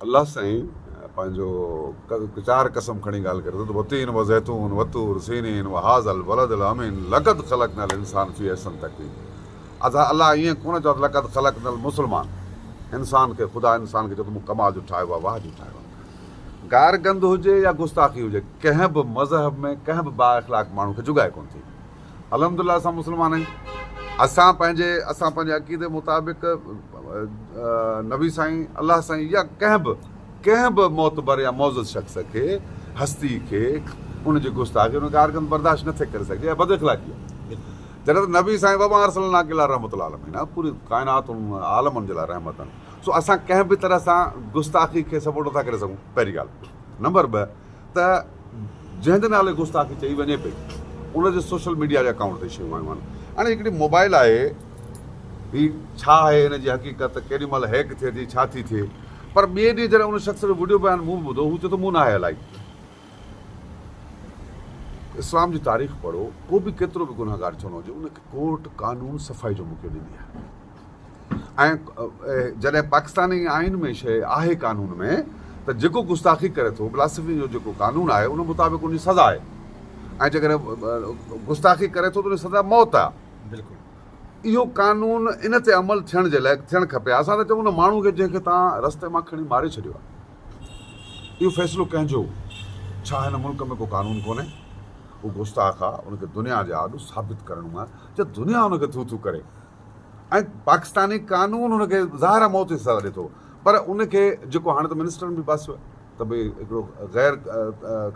الله سائين پنهنجو چار قسم کڻي ڳالهه ڪري ٿو ته وتين وزيتون وطور سينين وهذا البلد الامين لقد خلقنا الانسان في احسن تقويم. ادا الله ائين ڪونه چيو ته لقد خلقنا المسلمان، انسان کي، خدا انسان کي چيو ته مون ڪمال جو ٺاهيو آهي، واهه جو ٺاهيو آهي. گارگند هجي يا گستاخي هجي ڪنهن به مذهب ۾ ڪنهن به بااخلاق ماڻهو کي جڳائي ڪونه ٿي. الحمدلله اسان مسلمان آهيون، اسان پنهنجي اسان پنهنجي عقيدي مطابق نبي سائين الله سائين يا ڪنهن به ڪنهن به معتبر يا معزز شخص کي هستي کي ان جي گستاخي ان گارگند برداشت نٿي ڪري سگهجي اها بد اخلاقي آهي. جڏهن ته نبي سائين وما ارسلناک الا رحمت للعالمين آهي، پوري ڪائنات عالمن جي لاء رحمت آهن. سو اسان ڪنهن به طرح سان گستاخي کي سپورٽ نٿا ڪري سگهون پهرين ڳالهه. نمبر 2 ته جنهن جي نالي گستاخي چئي وڃي پئي ان جي سوشل ميڊيا جي اڪائونٽ تي شيون آيون آهن. هاڻي هڪڙي موبائل آهي هي ڇا آهي ان جي حقيقت ڪيڏي مهل هيڪ ٿئي ٿي ڇا ٿي ٿئي پر ٻئي ڏينهن جڏهن ان شخص جو وڊيو بيان مون به ٻڌو هو چئي ٿو مون ناهي هلائي. اسلام جي تاريخ پڙهو، ڪو به ڪيترو به گنهگار ڇو نه هجي، ان کي ڪورٽ قانون صفائي جو موقعو ڏيندي آهي ۽ جڏهن پاڪستاني آئين ۾ شيء آهي قانون ۾ ته جيڪو گستاخي ڪري ٿو بلاسفي جو جيڪو قانون آهي ان مطابق ان جي سزا آهي ۽ جيڪڏهن گستاخي ڪري ٿو ته ان جي سزا موت آهي. بلڪل. اهو قانون ان تي عمل ٿيڻ جي لاء ٿيڻ کپي. اسان ته چئون ان ماڻهو کي جنهن کي توهان رستي مان کڻي ماري ڇڏيو آهي. اهو فيصلو ڪنهن جو هو؟ ڇا هن ملڪ ۾ ڪو قانون ڪونهي؟ هو گستاخ آ، ان کي دنيا جي آڏو ثابت ڪرڻو آ ته دنيا ان کي ٿو ٿو ڪري ۽ پاڪستاني قانون ان کي ظاهر آ موت جي سزا ڏي ٿو پر ان کي جيڪو هاڻي ته منسٽرن به باسيو آهي ته ڀئي هڪڙو غير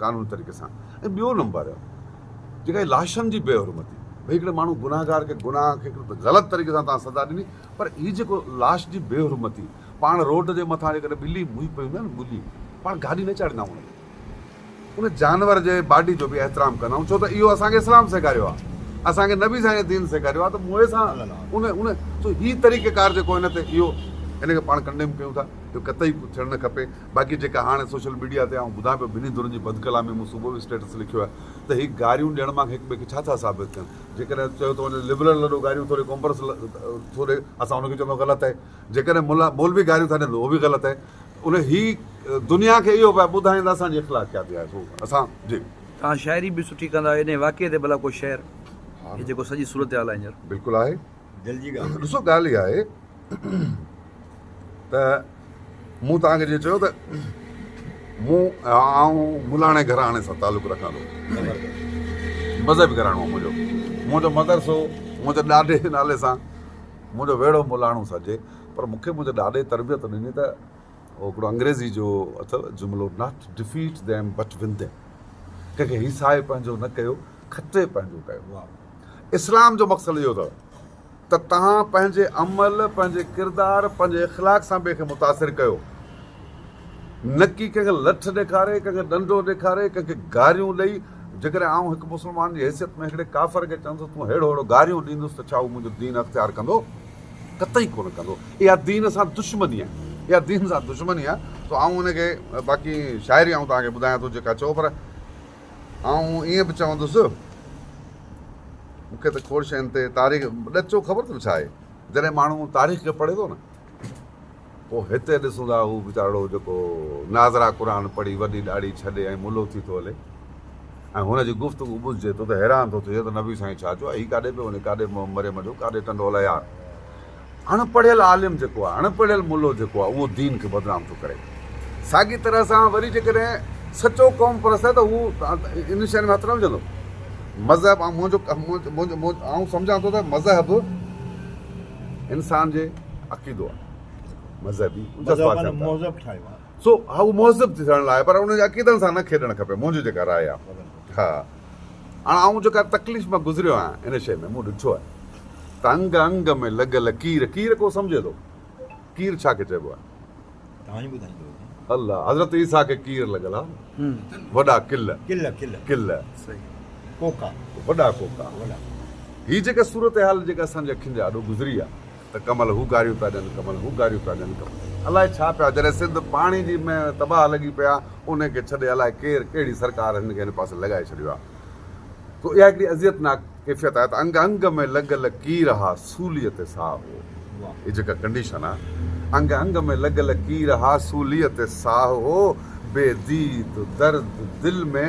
قانوني طريقي سان ۽ ٻيو نمبر جيڪا هي لاشن جي بي حرمتي ڀئي هڪڙي ماڻهو گناهگار کي گناهه کي غلط طريقي سان توهان سزا ڏني پر هي جيڪو لاش جي بي حرمتي پاڻ روڊ جي مٿان جيڪڏهن ٻلي موئي پئي هوندي آهي نه ٻلي پاڻ گاڏي نه چاڙهيندا آهيون ان تي ان جانور جي باڊي جو به احترام ڪندا آهيون ڇو ته اهو اسان کي اسلام سيکاريو آهي اسان کي نبي سائين دين سيکاريو آهي ته موئي سان ان ان سو هي طريقه ڪار جيڪو هن تي اهو ان کي پاڻ ڪنڊيم ڪيون ٿا اهو قطعي ٿيڻ نه کپي باقي جيڪا هاڻي سوشل ميڊيا تي آئون ٻڌان پيو ٻنهي ڌرين جي بدڪلامي مون صبح به اسٽيٽس لکيو آهي ته هي گاريون ڏيڻ مان هڪ ٻئي کي ڇا ٿا ثابت ڪن جيڪڏهن چيو ٿو وڃي لبرل لڏو گاريون ٿو ڏي قومپرست ٿو ڏي اسان ان کي چوندو غلط آهي جيڪڏهن ملا مولوي گاريون ٿا ڏين ته اهو به غلط آهي. ان هي دنيا کي اهو پيا ٻڌائين ته اسان جي اخلاقيات اها آهي سو اسان جي. توهان شاعري به سٺي ڪندا آهيو انهي واقعي تي ڀلا ڪو شعر هي جيڪو سڄي صورتحال آهي هينئر. بلڪل آهي. دل جي ڳالهه. ڏسو ڳالهه اها آهي ته مون توهان کي جيئن چيو ته مون آئون ملاڻي گهراڻي سان تعلق رکان ٿو. مذهبي گهراڻو آهي منهنجو. منهنجو مدرسو منهنجي ڏاڏي جي نالي سان منهنجو ويڙهو ملاڻو سڏجي پر مون کي منهنجي ڏاڏي تربيت ڏني ته اهو هڪڙو انگريزي جو اٿو جملو not defeat them but win them ڪنهن کي هيسائي پنهنجو نه ڪيو کٽي پنهنجو ڪيو. اسلام جو مقصد اهو اٿو ته توهان پنهنجي عمل پنهنجي ڪردار پنهنجي اخلاق سان ٻئي کي متاثر ڪيو نه ڪي ڪنهن کي لٺ ڏيکاري، ڪنهن کي ڏنڊو ڏيکاري، ڪنهن کي گاريون ڏئي. جيڪڏهن آئون هڪ مسلمان جي حيثيت ۾ هڪڙي ڪافر کي چوندس تون ههڙو ههڙو گاريون ڏيندس ته ڇا هو منهنجو دين اختيار ڪندو؟ قطعي ڪونه ڪندو. اها دين سان دشمني آهي. اها دين سان دشمني آهي. سو آئون ان کي باقي شاعري آئون توهان کي ٻڌايان ٿو جيڪا چئو پر آئون ائين به چوندس مون کي ته کوڙ شين تي تاريخ ڏچو خبر اٿو ڇا آهي؟ جڏهن ماڻهو تاريخ کي پڙهي ٿو نه پوء هتي ڏسون ٿا هو ويچارڙو جيڪو ناظره قرآن پڙهي وڏي ڏاڙهي ڇڏي ۽ ملو ٿي ٿو هلي ۽ هن جي گفتگو ٻڌجي ٿو ته حيران ٿو ٿجي ته نبي سائين ڇا چيو آهي هي ڪاڏي پيو وڃي ڪاڏي مريم جو ڪاڏي ٽنڊو الهيار. اڻ پڙهيل عالم جيڪو آهي اڻ پڙهيل ملو جيڪو آهي اهو دين کي بدنام ٿو ڪري. ساڳي طرح سان وري جيڪڏهن سچو قوم پرست آهي ته هو ان شين ۾ هٿ نه وجهندو. مذهب منهنجو منهنجو آئون سمجهان ٿو ته مذهب انسان جي عقيدو آهي مذهبي جذبات ٿين ٿا مهذب ٺاهيو آهي سو ها هو مهذب ٿيڻ لاء پر ان جي عقيدن سان نه کيڏڻ کپي منهنجي جيڪا راء آهي ها هاڻ آئون جيڪا تڪليف مان گذريو آهيان ان شيء ۾ مون ڏٺو آهي ته انگ انگ ۾ لڳل ڪير ڪير ڪو سمجهي ٿو ڪير ڇا کي چئبو آهي توهان ئي ٻڌائيندو الله حضرت عيسيٰ کي ڪير لڳل ها وڏا ڪل ڪل ڪل ڪل صحيح ڪوڪا وڏا ڪوڪا وڏا هي جيڪا صورتحال جيڪا اسان جي اکين جي آڏو گذري آ ته ڪمل هو گاريون پيا ڏين ڪمل هو گاريون پيا ڏين ڪمل الائي ڇا پيا جڏهن سنڌ پاڻي جي ۾ تباهه لڳي پئي آ ان کي ڇڏي الائي ڪير ڪهڙي سرڪار هن کي هن پاسي لڳائي ڇڏيو آ تو اها هڪڙي اذيتناڪ ڪيفيت آهي ته انگ انگ ۾ لڳل ڪير ها سوليء تي ساهه هو. هي جيڪا ڪنڊيشن آهي انگ انگ ۾ لڳل ڪير ها سوليء تي ساهه هو، بي ديد درد دل ۾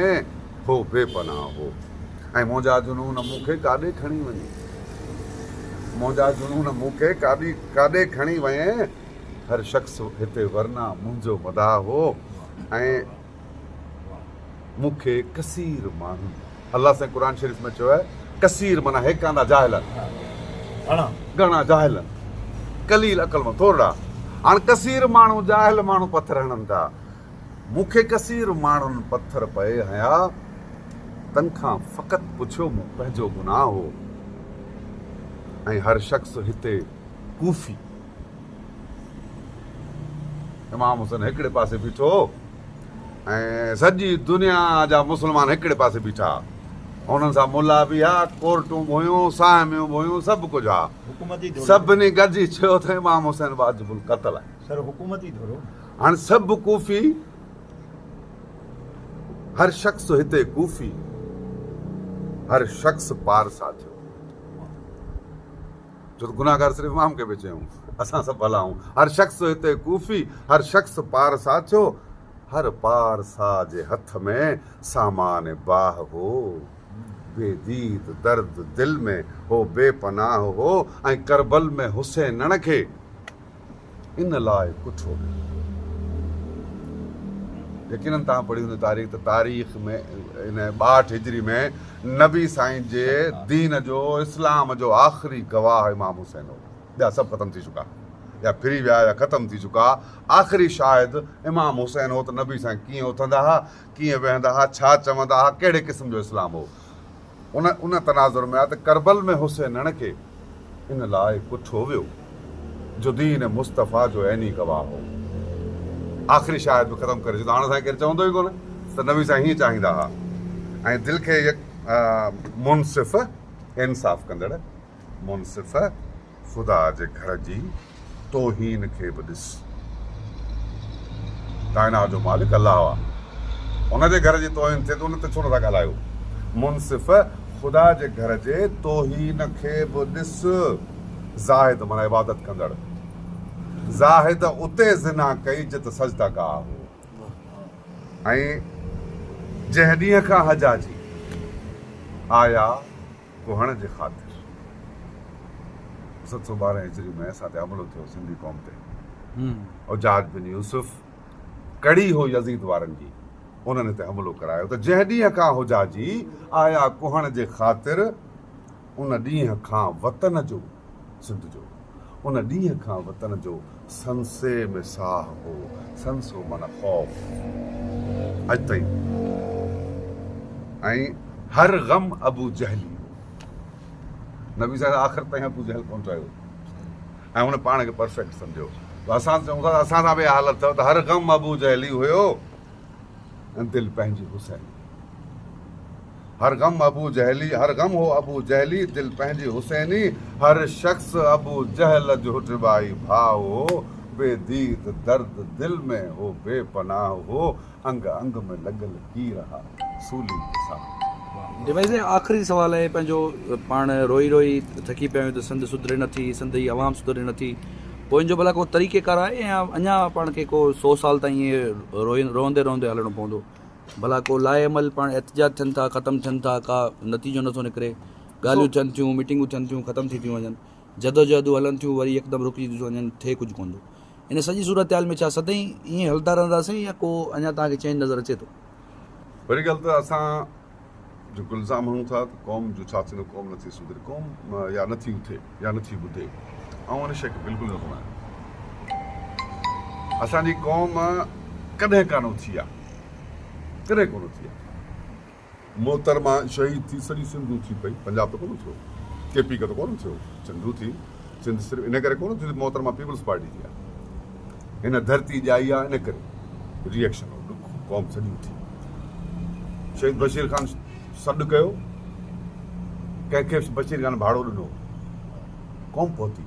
هو بي پناهه هو. ۽ منهنجا جنون مون کي ڪاڏي کڻي وڃين، منهنجا جنون مون کي ڪاڏي ڪاڏي کڻي وئين، هر شخص هتي ورنه منهنجو مداح هو ۽ مون کي ڪثير ماڻهن، الله سائين قرآن شريف ۾ چيو آهي ڪثير معنيٰ هيڪاندا جاهل آهن، گهڻا جاهل آهن، قليل عقلمند ٿورڙا، هاڻ ڪثير ماڻهو جاهل ماڻهو پٿر هڻن ٿا، مون کي ڪثير ماڻهن پٿر پئي هنيا، تن کان فقط پڇيو مون پنهنجو گناهه هو ۽ هر شخص هتي ڪوفي. امام حسين هڪڙي پاسي بيٺو هو ۽ سڄي دنيا جا مسلمان هڪڙي پاسي بيٺا ها. انهن سان ملا به ها، ڪورٽون به هيون، ساهميون به هيون، سڀ ڪجهه ها. سڀني گڏجي چيو ته امام حسين واجب القتل آهي. سر حڪومتي ڌر هو. هاڻ سڀ ڪوفي، هر شخص هتي ڪوفي، هر شخص پارسا ٿيو. ڇو ته گنهگار صرف امام کي به چيائون، اسان سڀ ڀلا آهيون. هر شخص هتي ڪوفي، هر شخص پارسا ٿيو، هر پارسا جي هٿ ۾ سامان باهه هو. بي ديد درد دل ۾ هو بي پناهه هو ۽ ڪربل ۾ حسينڻ کي ان لاء ڪٺو ويو. يقينن توهان پڙهي هوندي تاريخ ته تاريخ ۾ ان 62 هجري ۾ نبي سائين جي دين جو اسلام جو آخري گواهه امام حسين هو. ٻيا سڀ ختم ٿي چڪا يا ڦري ويا يا ختم ٿي چڪا. آخري شاهد امام حسين هو ته نبي سائين ڪيئن اٿندا ها، ڪيئن ويهندا ها، ڇا چوندا ها، ڪهڙي قسم جو اسلام هو. ان ان تناظر ۾ آ ته ڪربل ۾ حسينڻ کي ان لاء ڪٺو ويو جو دين مصطفيٰ جو عيني گواهه هو. آخري شاهد به ختم ڪري ڇڏيو. هاڻ اسان کي ڪير چوندو ئي ڪونه ته نبي سائين هيئن چاهيندا ها ۽ دل کي منصف انصاف ڪندڙ منصف خدا جي گهر جي توهين کي به ڏس. ڪائنات جو مالڪ الله آ. ان جي گهر جي توهين ٿئي ته ان تي ڇو نٿا ڳالهايو؟ منصف خدا جي گهر جي توهين کي به ڏس. زاهد معنيٰ عبادت ڪندڙ. زاهد اتي زنا ڪئي جت سجده گاهه هو. ۽ جنهن ڏينهن کان حجاجي آيا. ڪهڻ جي خاطر 712 هجري ۾ اسان تي حملو ٿيو سنڌي قوم تي حجاج بن يوسف ڪڙي هو يزيد وارن جي انهن تي حملو ڪرايو ته جنهن ڏينهن کان حجاجي آيا ڪهڻ جي خاطر ان ڏينهن کان وطن جو سنڌ جو ان ڏينهن کان وطن جو سنسي ۾ ساهه هو، سنسو معنيٰ خوف، اڄ تائين ۽ هر غم ابو جهلي هو. نبي صاحب آخر تائين ابو جهل ڪونه چيو ۽ هن پاڻ کي پرفيڪٽ سمجهيو. اسان چئون ٿا ته اسان سان به اها حالت اٿو ته هر غم ابو جهلي هيو ۽ دل پنهنجي حسيني. هر غم ابو جهلي، هر غم هو ابو جهلي، دل پنهنجي حسيني، هر شخص ابو جهل جو ٽبائي ڀاء هو، بي ديد درد دل ۾ هو بي پناهه هو، انگ انگ ۾ لڳل ڪير ها سولي تي ساهه. ڊوائي سائين آخري سوال آهي پنهنجو پاڻ روئي روئي ٿڪي پيا آهيون ته سنڌ سڌري نٿي سنڌ جي عوام سڌري نٿي پوء ان جو ڀلا ڪو طريقي ڪار آهي يا اڃا پاڻ کي ڪو 100 سال تائين ائين روئي روئندي روئندي هلڻو پوندو ڀلا ڪو لاء عمل پاڻ احتجاج ٿين ٿا ختم ٿين ٿا ڪا نتيجو نٿو نڪري ڳالهيون ٿين ٿيون ميٽنگون ٿين ٿيون ختم ٿي ٿيون وڃن جدوجهدون هلن ٿيون وري يڪدم رڪجي ٿيون وڃن ٿئي ڪجهه ڪونه ٿو ان سڄي صورتحال ۾ ڇا سدائين ائين هلندا رهنداسين يا ڪو اڃا توهان کي چينج نظر اچي ٿو؟ پهرين ڳالهه ته اسان جيڪو الزام هڻون ٿا ته قوم جو ڇا ٿيندو قوم نٿي سڌري قوم يا نٿي اٿي يا نٿي ٻڌي آئون ان شيء کي بلڪل نٿو مڃان اسان جي قوم ڪڏهن ڪانه اٿي آ ڪڏهن ڪونه اٿي آ محترمه شهيد ٿي سڄي سنڌ اٿي پئي پنجاب ته ڪونه اٿيو ڪي پي ڪي ته ڪونه اٿيو سنڌ اٿي سنڌ صرف ان ڪري ڪونه اٿي ته محترمه پيپلز پارٽي جي آ هن ڌرتي ڄائي آ ان ڪري ريئڪشن هو ڏک قوم سڄي اٿي شهيد بشير خان سڏ ڪيو ڪنهن کي بشير خان ڀاڙو ڏنو قوم پهتي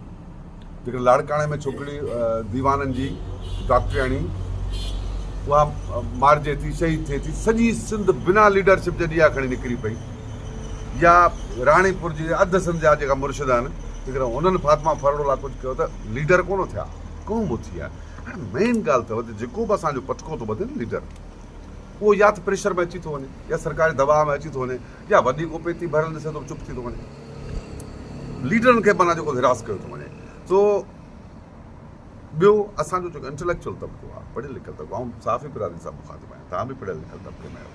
جيڪڏهن لاڙڪاڻي ۾ ڇوڪري ديوانن جي ڊاڪٽرياڻي اها مارجي ٿي شهيد ٿئي ٿي سڄي سنڌ بنا ليڊرشپ جي ڏيئا کڻي نڪري پئي يا راڻيپور جي اڌ سنڌ جا جيڪا مرشد آهن جيڪڏهن هنن فاطمه ڦرڙو لاء ڪجهه ڪيو ته ليڊر ڪونه ٿيا. قوم اٿي آهي. هاڻي مين ڳالهه اٿو ته جيڪو به اسان جو پٽڪو ٿو ٻڌي نه ليڊر اهو يا ته پريشر ۾ اچي ٿو وڃي يا سرڪاري دٻاء ۾ اچي ٿو وڃي يا وڏي ڪو پيتي ڀريل ڏسي ٿو چپ ٿي ٿو وڃي. ليڊرن کي معنيٰ جيڪو هراس ڪيو ٿو وڃي. سو ٻيو اسان جو جيڪو انٽليڪچوئل طبقو آهي، پڙهيل لکيل طبقو، آئون صحافي برادري سان مخاطب آهيان، توهان به پڙهيل لکيل طبقي ۾ آهيو،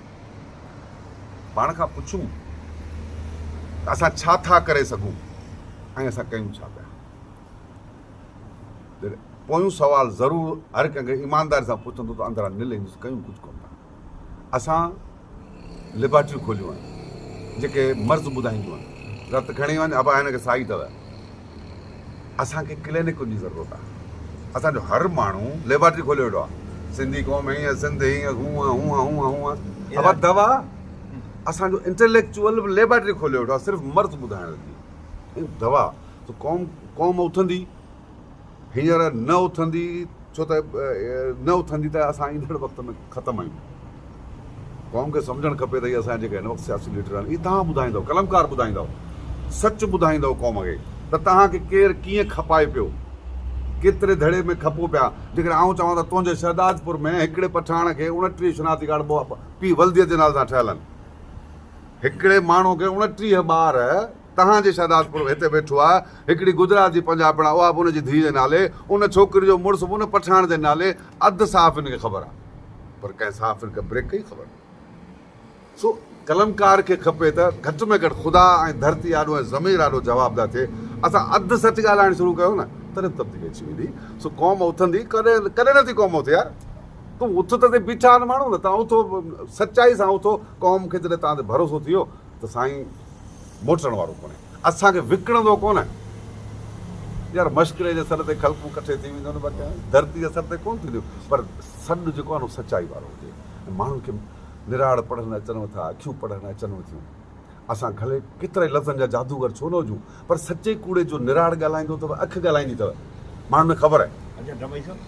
پاڻ کان پڇون ته اسان ڇا ٿا ڪري سگهون ۽ اسان ڪيون ڇا پيا؟ جڏهن پويون سوال ضرور هر ڪنهن کي ايمانداري سان پڇندو ته اندران نل ايندس ڪيون ڪجهه ڪونه ٿا. اسان ليبارٽريون کوليون آهن جيڪي مرض ٻڌائينديون آهن، رت کڻي وڃ ابا هن کي سائي اٿو. اسان کي ڪلينڪن جي ضرورت آهي. اسان جو هر ماڻهو ليبارٽري کولي ويٺو آهي. سنڌي قوم هيئن، سنڌ هيئن، هونء هونء هونء هونء. ابا دوا اسان جو انٽليڪچوئل به ليبارٽري کولي ويٺو آهي صرف مرض ٻڌائڻ جي. دوا ته قوم قوم اٿندي هينئر نه اٿندي ڇو ته نه اٿندي ته اسان ايندڙ وقت ۾ ختم آهيون. قوم کي سمجهڻ کپي ته اهي اسان جا جيڪي هن وقت سياسي ليڊر آهن اهي توهان ٻڌائيندؤ، قلمڪار ٻڌائيندؤ، سچ ٻڌائيندؤ قوم کي ته توهان کي ڪير ڪيئن کپائي پيو، ڪيتري ڌڙي ۾ کپو پيا. جيڪڏهن آئون چوان ته تنهنجي شهدادپور ۾ هڪڙي پٺاڻ کي 29 شناختي ڪارڊ پي ولديت جي نالي سان ٺهيل آهن، هڪڙي ماڻهو کي 29 ٻار توهان جي شهدادپور هتي ويٺو آهي، هڪڙي گجرات جي پنجابڻ آهي اها به ان جي ڌيء جي نالي، ان ڇوڪري جو مڙس به ان پٺاڻ جي نالي، اڌ صحافين کي خبر آهي پر ڪنهن صحافين کي بريڪ ڪئي خبر نه. سو قلمڪار کي کپي ته گهٽ ۾ گهٽ خدا ۽ ڌرتي آڏو ۽ ضمير آڏو جوابده ٿئي. اسان اڌ سچ ڳالهائڻ شروع ڪيو نه تڏهن به تبديلي اچي ويندي. سو قوم اٿندي، ڪڏهن ڪڏهن نه ٿي قوم اٿي يار. تون اٿ ته سهي بيٺا آهن ماڻهو نه توهان اٿو سچائي سان اٿو قوم کي جڏهن توهان تي ڀروسو ٿي ويو ته سائين موٽڻ وارو ڪونهي. اسان کي وڪڻندو ڪونه. يار مشڪري جي سڏ تي خلقون ڪٺي ٿي وينديون آهن باقي ڌرتي جي سڏ تي ڪونه ٿينديون پر سڏ جيڪو آهي نه سچائي وارو هجي ۽ ماڻهن کي نراڙ پڙهڻ اچنو ٿا اکيون پڙهڻ اچنو ٿيون. اسان کلي ڪيترائي لفظن جا جادوگر ڇو نه هجون پر سچي ڪوڙي جو نراڙ ڳالهائيندو اٿو اک ڳالهائيندي اٿو ماڻهن کي خبر آهي. اچا ڊمئي صاحب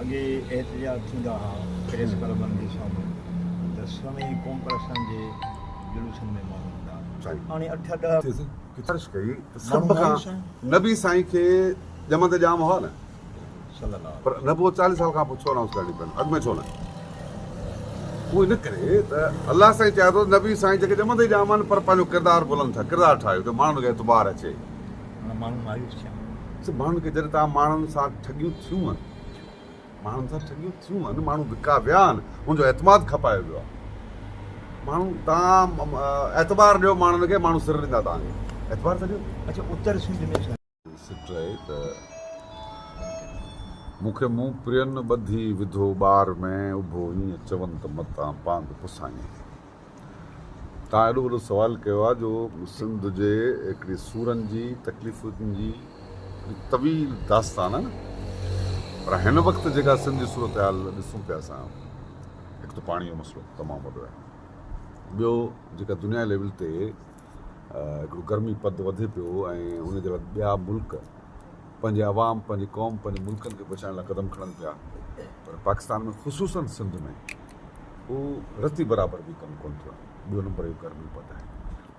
اڳي احتجاج ٿيندا ها پريس ڪلبن جي سامهون ته سوين قومپرستن جي جلوسن ۾ ماڻهو هوندا سائين. هاڻي اٺ ڏهه سفارش ڪئي ته سڀ کان نبي سائين کي ڄمندي ڄام هئا نه صلي الله پر نبوت 40 سال کان پوء ڇو انائونس ڪرڻي پين اڳ ۾ ڇو نه اهو ان ڪري ته الله سائين چاهي ٿو نبي سائين جيڪي ڄمندي ڄام آهن پر پنهنجو ڪردار بلند ٺاهي ڪردار ٺاهيو ته ماڻهن کي اعتبار اچي ماڻهو مايوس ٿيا ماڻهن کي جڏهن تان ماڻهن سان ٺڳيون ٿيون آهن ماڻهن سان ٺڳيون ٿيون آهن، ماڻهو وڪا ويا آهن، هن جو اعتماد کپايو ويو آهي. ماڻهو تان اعتبار ڏيو ماڻهن کي، ماڻهو سر ڏيندا توهان کي، اعتبار ته ڏيو. اڇا اتر سنڌ ۾ سائين. سٽ آهي ته مون کي مون پرين ٻڌي وڌو ٻار ۾، اڀو ائين چون ته متان پاند پسائين. توهان ايڏو وڏو سوال ڪيو آهي جو سنڌ جي هڪڙي سورن جي تڪليفن جي هڪڙي طويل داستان آهي نه پر هن وقت جيڪا سنڌ جي صورتحال ڏسون پيا اسان هڪ ته پاڻي جو مسئلو تمام وڏو آهي ٻيو جيڪا دنيا ليول تي هڪڙو گرمي پد وڌي پيو ۽ ان جي بعد ٻيا ملڪ پنهنجي عوام پنهنجي قوم پنهنجي ملڪن کي بچائڻ لاء قدم کڻن پيا پر پاڪستان ۾ خصوصن سنڌ ۾ هو رتي برابر به ڪم ڪونه ٿيو آهي. ٻيو نمبر اهو گرمي پد آهي.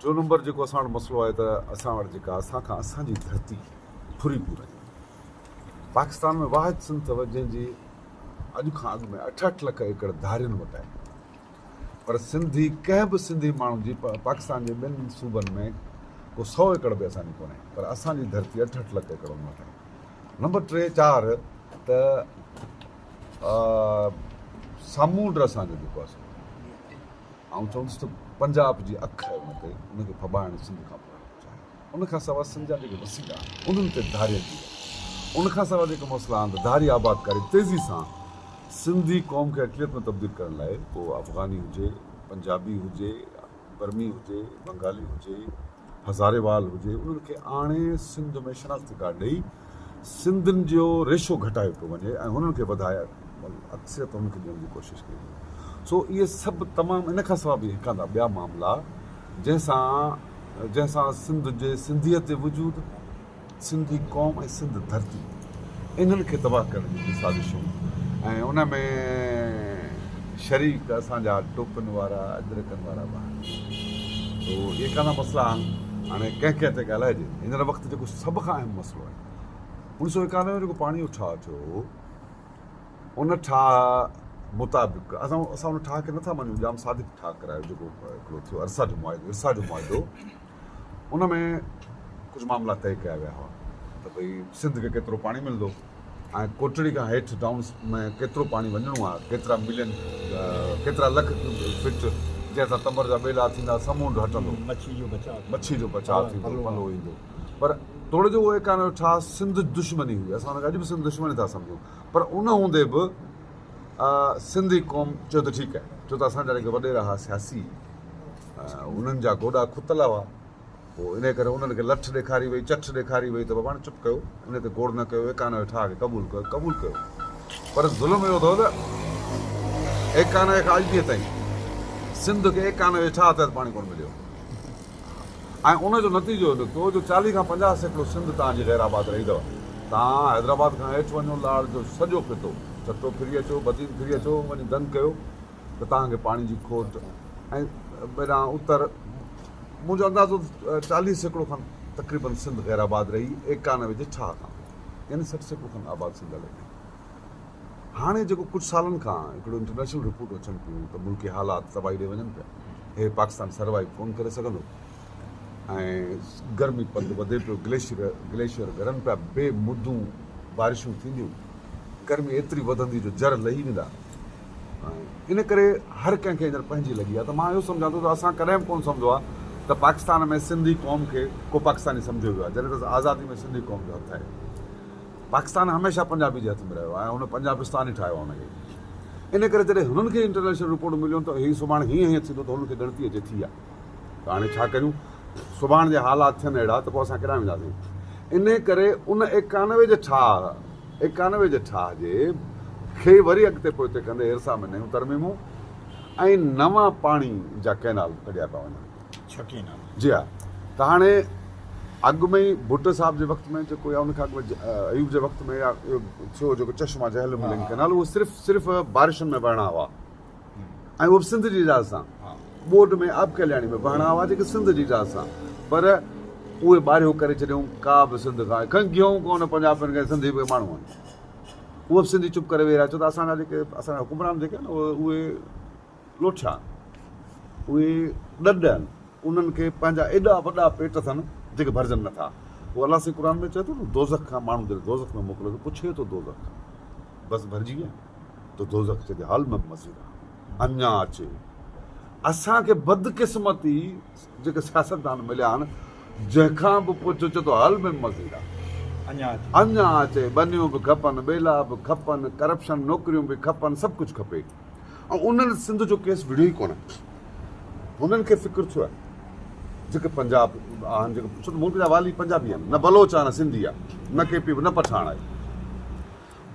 ٽيون نمبر جيڪو اسان وٽ مسئلو آهي ته اسان وٽ جيڪا اسان کان اسان جي ڌرتي ڦري پئي وڃي. پاڪستان ۾ واحد سنڌ اٿو جنهن جي اڄ کان اڳ ۾ 68 لک ايڪڙ ڌارين وٽ آهي. پر سنڌي ڪنهن به سنڌي ماڻهو جي پاڪستان جي ٻين صوبن ۾ ڪو سئو ايڪڙ به اسان جي ڪونهي پر اسان جي ڌرتي 68 لک ايڪڙ ان وٽ آهي. نمبر ٽي چار ته سامونڊ اسان جو جيڪو آهي آئون چوندس ته پنجاب جي اک آهي ان تي ان کي ڦٻائڻ سنڌ کان پوء چاهي ان کان سواء سنڌ جا جيڪي وسيلا آهن انهن تي ڌارين جي ان کان سواء جيڪي مسئلا آهن ته ڌاري آبادڪاري تيزي سان سنڌي قوم کي اقليت ۾ تبديل ڪرڻ لاء پوء افغاني هجي پنجابي هجي برمي هجي بنگالي هجي هزاريوال هجي انهن کي آڻي سنڌ ۾ شناختي ڪارڊ ڏئي سنڌين جو ريشو گهٽايو پيو وڃي ۽ هنن کي وڌائي اڪثريت انهن کي ڏيڻ جي ڪوشش ڪئي وڃي سو اهي سڀ تمام ان کان سواء به هڪاندا ٻيا معاملا جنهن سان جنهن سان سنڌ جي سنڌيت جي وجود سنڌي قوم ۽ سنڌ ڌرتي انهن کي تباهه ڪرڻ جون به سازشون ۽ ان ۾ شريڪ اسان جا ٽوپن وارا اجرڪن وارا به آهن سو اهي ڪاندا مسئلا آهن هاڻي ڪنهن ڪنهن تي ڳالهائجي هينئر وقت جيڪو سڀ کان اهم مسئلو آهي. 1991 ۾ جيڪو پاڻي جو ٺاهه ٿيو هو ان ٺاهه مطابق اسان اسان ان ٺاهه کي نٿا مڃون ڄام صادق ٺاهه ڪرايو جيڪو هڪڙو ٿيو ارسا جو معاهدو ارسا جو معاهدو ان ۾ ڪجهه معاملا طئي ڪيا ويا هئا ته ڀئي سنڌ کي ڪيترو پاڻي ملندو ۽ ڪوٽڙي کان هيٺ ڊائون ۾ ڪيترو پاڻي وڃڻو آهي ڪيترا ملين ڪيترا لک فٽ جنهن سان تمر جا ٻيلا ٿيندا سمونڊ هٽندو مڇي جو بچاء مڇي جو بچاء ٿيندو پلو ايندو پر توڙي جو اهو ايڪانوي ٺاهه سنڌ دشمني هئي اسان ان کي اڄ به سنڌ دشمني ٿا سمجهون پر ان هوندي به سنڌي قوم چيو ته ٺيڪ آهي ڇو ته اسان جا جيڪي وڏيرا هئا سياسي انهن جا گوڏا کتل هئا پوء انهيء ڪري انهن کي لٺ ڏيکاري وئي، چٺ ڏيکاري وئي ته بابا هاڻي چپ ڪيو، انهيء تي گوڙ نه ڪيو، ايڪانوي ٺاهه کي قبول ڪيو، قبول ڪيو. پر ظلم اهو اٿو ته ايڪانوي کان اڄ ڏينهن تائين سنڌ کي ايڪانوي ٺاهه تحت پاڻي ڪونه مليو ۽ ان جو نتيجو اهو نڪتو جو 40 کان 50% سنڌ توهان جي غير آباد رهي اٿو. توهان حيدرآباد کان هيٺ وڃو، لاڙ جو سڄو خطو، ٺٽو ڦري اچو، بدين ڦري اچو، وڃي دنگ ڪيو ته توهان کي پاڻي جي کوٽ ۽ ٻيڏانهن اتر منهنجو اندازو 40% کن تقريبن سنڌ غير آباد رهي 91 جي ٺاهه کان پوء يعني 60% کن آباد سنڌ هلي وئي. هاڻي جيڪو ڪجهه سالن کان هڪڙو انٽرنيشنل رپورٽون اچن پيون ته ملڪي حالات تباهي ڏي وڃن پيا هي پاڪستان سروائيو ڪون ڪري سگهندو ۽ گرمي پد وڌي پيو گليشيئر گليشيئر ڳرن پيا بي مدون بارشون ٿينديون گرمي ايتري وڌندي جو جر لهي ويندا ان ڪري هر ڪنهن کي هينئر پنهنجي لڳي آهي ته مان اهو سمجهان ٿو ته اسان ڪڏهن به ڪونه سمجهيو آهي ته پاڪستان ۾ سنڌي قوم کي ڪو پاڪستاني سمجهيو ويو آهي جڏهن ته آزادي ۾ سنڌي قوم جو هٿ آهي پاڪستان هميشه پنجابي جي هٿ ۾ رهيو آهي ۽ هن پنجابستان ئي ٺاهيو آهي ان کي ان ڪري جڏهن هنن کي انٽرنيشنل رپورٽ مليون ته هي سڀاڻي هيئن هيئن ٿيندو ته هنن کي ڳڻتي اچي ٿي آهي ته هاڻي ڇا ڪريون سڀاڻ جي حالات ٿين اهڙا ته پوء اسان ڪيڏانهن وينداسين انهي ڪري ان 91 جي ٺاهه 91 جي ٺاهه جي کي وري اڳتي پوئتي ڪندي ارسا ۾ نيون ترميمون ۽ نوان پاڻي جا ڪئنال ڪڍيا پيا وڃن. ڇهه ڪئنال. جي ها ته هاڻي اڳ ۾ ئي ڀٽو صاحب جي وقت ۾ جيڪو يا ان کان اڳ ۾ ايوب جي وقت ۾ يا اهو ٿيو جيڪو چشما جهلم لنڪ ڪئنال اهو صرف صرف بارشن ۾ وهڻا هئا. ۽ اهو به سنڌ جي اجازت سان ٻوڏ ۾ آب ڪلياڻي ۾ وهڻا هئا جيڪي سنڌ جي اجازت سان پر اهي ٻارهيو ڪري ڇڏيائون ڪا به سنڌ کان کنگهيون ڪونه پنجابين کي سنڌي به ماڻهو آهن اهو به سنڌي چپ ڪري ويهي رهيا ڇو ته اسان جا جيڪي اسان جا حڪمران جيڪي آهن اهي لوٺيا آهن اهي ڏڏ آهن انهن کي پنهنجا ايڏا وڏا پيٽ اٿن جيڪي ڀرجن نٿا اهو الله سائين قرآن ۾ چئي ٿو نه دوزخ کان ماڻهو جڏهن دوزخ ۾ موڪلي ٿو پڇي ٿو دوزخ کان بس ڀرجي ويا ته دوزخ چئي ٿي هل من مزيد اڃا اچي. اسان کي بدقسمتي جيڪي سياستدان مليا آهن جنهن کان به پڇ چئي ٿو هل من مزيد اڃا اچي. اڃا اچي ٻنيون به کپن ٻيلا به کپن ڪرپشن نوڪريون به کپن سڀ ڪجهه کپي ۽ انهن سنڌ جو ڪيس وڙهيو ئي ڪونه هنن کي فڪر ٿيو آهي جيڪي پنجاب آهن جيڪي ڇو ته ملڪ جا والي پنجابي آهن نه بلوچ آهن نه سنڌي آهي نه ڪي پي نه پٺاڻ آهي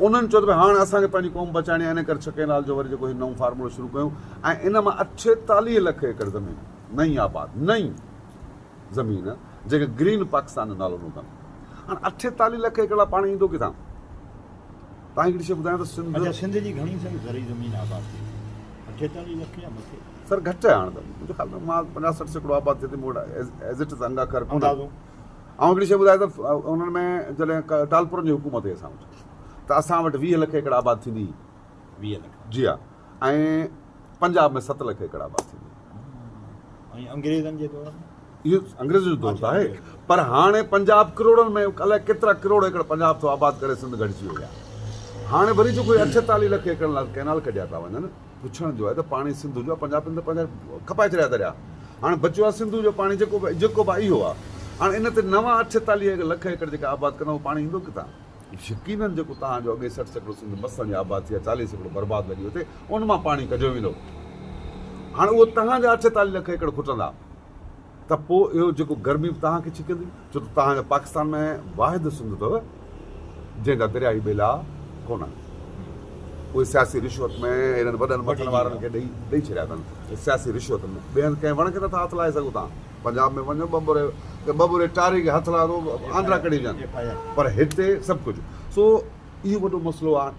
انهن چيو ته ڀئي هاڻ اسان کي پنهنجي قوم بچائڻي آهي ان ڪري ڇهه ڪئنال جو وري جيڪو هي نئون فارمولو شروع ڪيون ۽ ان مان 48 لک ايڪڙ زمين نئين آباد نئين زمين جيڪي گرين پاڪستان جو نالو ڏنو اٿن هاڻ 48 لک ايڪڙ لاء پاڻي ايندو ڪٿان تان هڪڙي شيء ٻڌايان ته سنڌ اچا سنڌ جي گهڻي ساري زرعي زمين آباد ٿئي ٿي 48 لک يا مٿي سر گهٽ آهي هاڻ ته منهنجي خيال ۾ مان 50 60% آباد ٿئي ٿي مون وٽ ايز it از انگ اکر ڪونهن اندازو آئون هڪڙي شيء ٻڌايان ته انهن ۾ جڏهن ٽالپرن جي حڪومت هئي اسان وٽ ته اسان وٽ 20 لک ايڪڙ آباد ٿيندي هئي. 20 لک. جي ها ۽ پنجاب ۾ 7 لک ايڪڙ آباد ٿيندي هئي. ۽ انگريزن جي دور ۾؟ اهو انگريزن جو دور ته آهي پر هاڻي پنجاب ڪروڙن ۾ الائي ڪيترا ڪروڙ ايڪڙ پنجاب ٿو آباد ڪري سنڌ گهٽجي وئي آهي. هاڻي وري جيڪو هي 48 لک ايڪڙن لاء ڪئنال ڪڍيا پيا وڃن پڇڻ جو آهي ته پاڻي سنڌو جو آهي پنجابين ته پنهنجا کپائي ڇڏيا درياء هاڻي بچيو آهي سنڌو جو پاڻي جيڪو به جيڪو به اهو آهي هاڻي ان تي نوان 48 لک ايڪڙ جيڪا آباد ڪندا اهو پاڻي ايندو ڪٿان؟ يقينن جيڪو توهان جو اڳي 60% سنڌ مس وڃي آباد ٿي آهي 40% برباد لڳي وئي ان مان پاڻي ڪڍيو ويندو هاڻي اهو توهان جا 48 لک ايڪڙ کٽندا ته پوء اهو جيڪو گرمي به توهان کي ڇڪندي ڇو ته توهان جا پاڪستان ۾ واحد سنڌ اٿو جنهن جا درياهي ٻيلا ڪونه آهن اهي سياسي رشوت ۾ هنن وڏن مٿن وارن کي ڏئي ڏئي ڇڏيا اٿن سياسي رشوت ۾ ٻئي هنڌ ڪنهن وڻ کي نٿا هٿ لائي سگهو توهان پنجاب ۾ وڃو ٻه ٻوري ٽاري کي هٿ لاهيو آنڊرا ڪڍي وڃن پر هتي سڀ ڪجهه سو اهو وڏو مسئلو آهي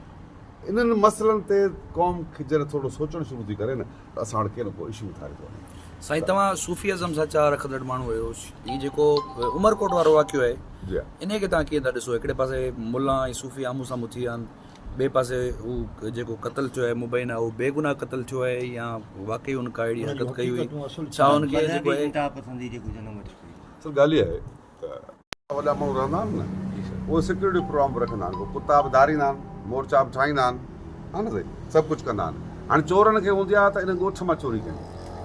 انهن مسئلن تي قوم کي جڏهن ٿورو سوچڻ شروع ٿي ڪري نه ته اسان وٽ ڪي نه ڪو اشو اٿاري ٿو وڃي. سائين توهان صوفي ازم سان چاهه رکندڙ ماڻهو آهيو هي جيڪو عمرڪوٽ وارو واقعو آهي جي ها. انهي کي توهان ڪيئن ٿا ڏسو هڪڙي پاسي ملا ۽ صوفي آمهون سامهون ٿي ويا آهن ٻئي پاسي هو جيڪو قتل ٿيو آهي مبينا اهو بيگناهه قتل ٿيو آهي يا واقعي ان ڪا اهڙي حرڪت ڪئي هئي ڇا ان کي جيڪو مذهبي آهي انتها پسندي جيڪو جنم وٺي پئي. اصل ڳالهه اها آهي ته وڏا ماڻهو رهندا آهن نه اهي سيڪيورٽي پروگرام به رکندا آهن پوء ڪتا به ڌاريندا آهن مورچا به ٺاهيندا آهن ها نه سائين سڀ ڪجهه ڪندا آهن هاڻي چورن کي هوندي آهي ته ان ڳوٺ مان چوري ڪيون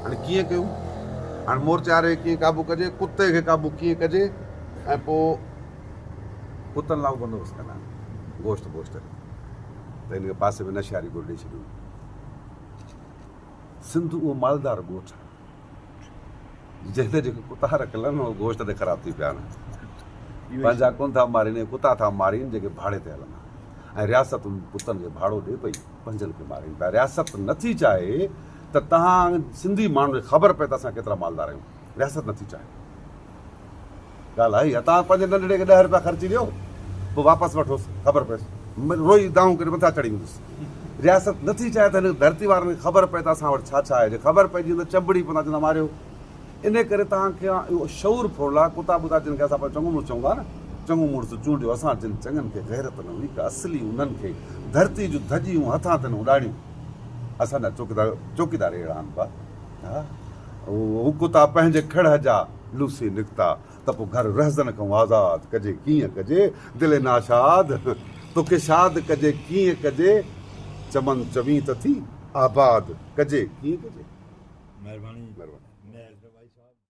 هاڻي ڪيئن ڪيون هاڻي مورچي واري کي ڪيئن قابو ڪجي ڪتي کي قابو ڪيئن ڪجي ۽ پوء ڪتن لاء بندوبست ڪندا آهن گوشت بوشت جو ته ان کي پاسي ۾ نشياري گهر ڏئي ڇڏيون سنڌ اهو مالدار ڳوٺ آهي جنهن تي جيڪي ڪتا رکيل آهن اهي گوشت تي خراب ٿي پيا آهن. پنهنجا ڪونه ٿا مارين اهي ڪتا ٿا مارين جيڪي ڀاڙي تي هلندا ۽ رياست انهن ڪتن کي ڀاڙو ڏي پئي پنهنجن کي مارين پيا. رياست نٿي چاهي ته توهان سنڌي ماڻهن کي خبر پئي ته اسان ڪيترا مالدار آهيون. رياست نٿي چاهي. ڳالهه آهي اها توهان پنهنجي ننڍڙي کي ڏهه رپيا خرچي ڏيو پوء واپس وٺوس خبر پئيس روئي دانهون ڪري مٿان چڙهي ويندس رياست نٿي چاهي ته هن ڌرتي وارن کي خبر پئي ته اسان وٽ ڇا ڇا آهي جي خبر پئجي ويندو چنبڙي پوندا چوندا ماريو ان ڪري توهان کي اهو شعور ڦوڙ لاء ڪتا ٻتا جن کي اسان پنهنجو چڱو مڙس چئون ٿا نه چڱو مڙس چونڊيو اسان جن چڱن کي غيرت نه هئي ڪا اصلي انهن کي ڌرتي جون ڌڄيون هٿان تن اڏاڻيون اسان جا چوڪيدار چوڪيدار اهڙا آهن ڀا ها هو ڪتا پنهنجي کڙهه جا لوسي نڪتا ته پوء گهر رهزن کان آزاد ڪجي ڪيئن ڪجي دل ناشاد توکي شاد ڪجي ڪيئن ڪجي چمن چوين ته ٿي آباد ڪجي ڪيئن ڪجي. مهرباني. مهرباني.